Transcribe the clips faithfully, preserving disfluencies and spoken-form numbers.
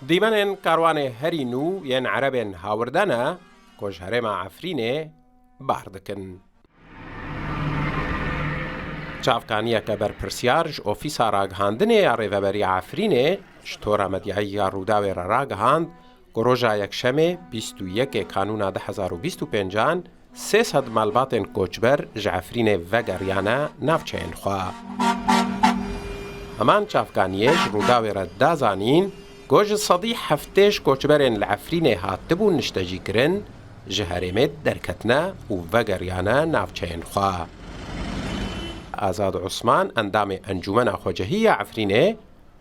Dîmenên karwanê herî nû yên erebên hawirde ne ku ji herêma Efrînê bar dikin. Çavkaniyeke berpirsiyar ji Ofîsa Ragihandinê ya Rêveberiya Efrînê ji tora medyayî ya Rûdawê re ragihand ku roja Yekşemê bîst û yekê Kanûna du hezar û bîst û pêncan sê sed malbatên koçber ji Efrînê vegeriyane navçeyên xwe. Heman çavkaniyê ji Rûdawê re da zanîn ku ji sedî heftê ji koçberên li Efrînê hatibûn niştecîkirin, ji herêmê derketine û vegeriyane navçeyên xwe. Azad Osman, endamê Encûmena Xwecehî ya Efrînê,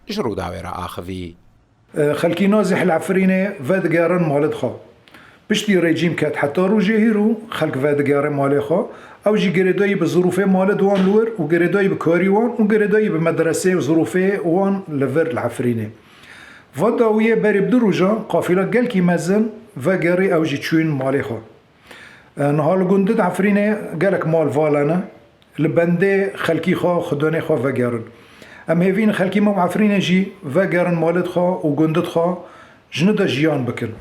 ji Rûdawê re axivî. Xelkî Nazîh li Efrînê vedigerin malê xwe. Piştî rejîm ket heta rojê hîro xelk vedigerin malê xwe. Ew jî girêdayî bi zirûfê malê di wan li wir û girêdayî bi karî wan û girêdayî bi medresê û zirûfê wan li vir li Efrînê. Va dawiyê berî bi du rojan qafîla gelkî mezin vegerî ew jî çûyîn malê xwe. Niha li gundê di Efrînê gelek mal vala ne. Li bendê xelkî xwe, xwedonê xwe vegerin. Em hêvî ne xelkî me û Efrînê jî vegerin malê xwe û gundê xwe ji nû de jiyan bikin.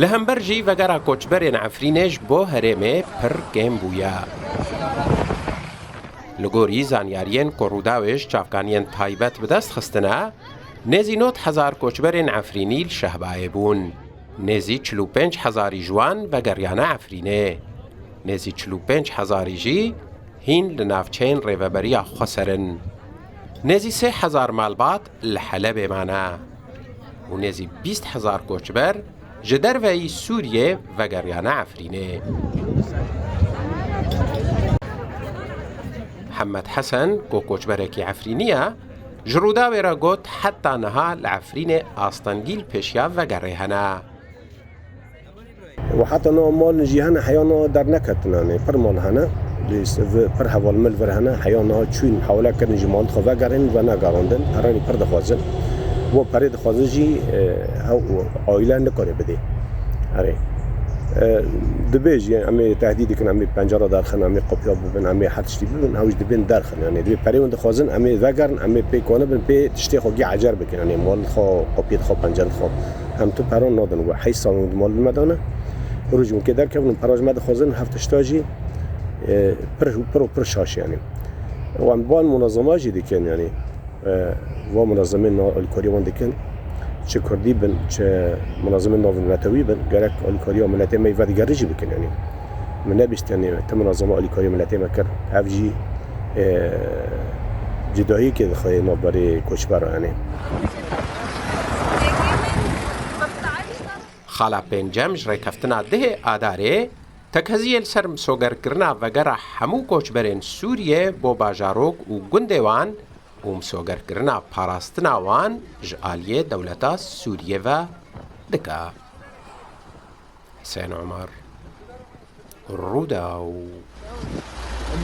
Li hember jî vegera koçberên Efrînê ji bo herêmê pir kêm bûye. Li gorî zanyariyên ku Rûdawê ji çavkaniyên taybet bi dest xistine, nêzî nod hezar koçberên Efrînî li Şehbayê bûn. Nêzî çil û pênc hezarî ji wan vegeriyane Efrînê. Nêzî çil û pênc hezarî jî hîn li navçeyên rêveberiya xweser in. Nêzî sê hezar malbat li Helebê mane û nêzî bîst hezar koçber ji derveyî Sûriyê vegeriyane Efrînê. Hemed Hesen, ku koçberekî Efrînî ye, ji Rûdawê re got, heta niha li Efrînê astengî li pêşiya vegerê hene. Û heta niha mal jî hene, heya niha derneketine, yanî pir mal hene. Lê s-, vi-, pir heval mil vir hene, heya niha çûn hewle kirin ji mal xwe vegerin, venegerandin, peranî pir dixwazin. Bo perê dixwazin jî, e, hew aîle nikare bidê. Erê. E, dibê jî, em ê tehdîd dikin, em ê pencera derxin, em ê qopya bibin, em ê her tiştî bibin, ew jî dibên derxin. Yanî dibê perê hûn dixwazin, em ê vegerin, em ê pê konibin, pê tiştê xwe gî ecer bikin. Yanî mal xwe, qopiyê xwe, pencerê xwe. Em tu peran nadin we. Heyş sal hûn mal bi me dane. Roj hûn kê derkevin, pera ji me dixwazin, hev tişta jî, e, pir, pir û pir şaş yanî. Wan ban munazama jî dikin yanî. E, va munazamên na alîkarî wan dikin. Çi kurdî bin, çi munazamên navnetewî bin, gerek alîkariya miletê me yî vedigerî jî bikin yanî. Min nebîst yanî ti munazama alîkariya miletê me kir. Ev jî, e, cudahiyekê dixê navberê koçber yanî. Xala pêncem ji rêkeftina dehê Adarê, tekeziyê li ser misogerkirina vegera hemû koçberên Sûriyê bo bajarok û gundê wan û misogerkirina parastina wan ji aliyê dewleta Sûriyê ve dike. Husên Omer, Rûdaw.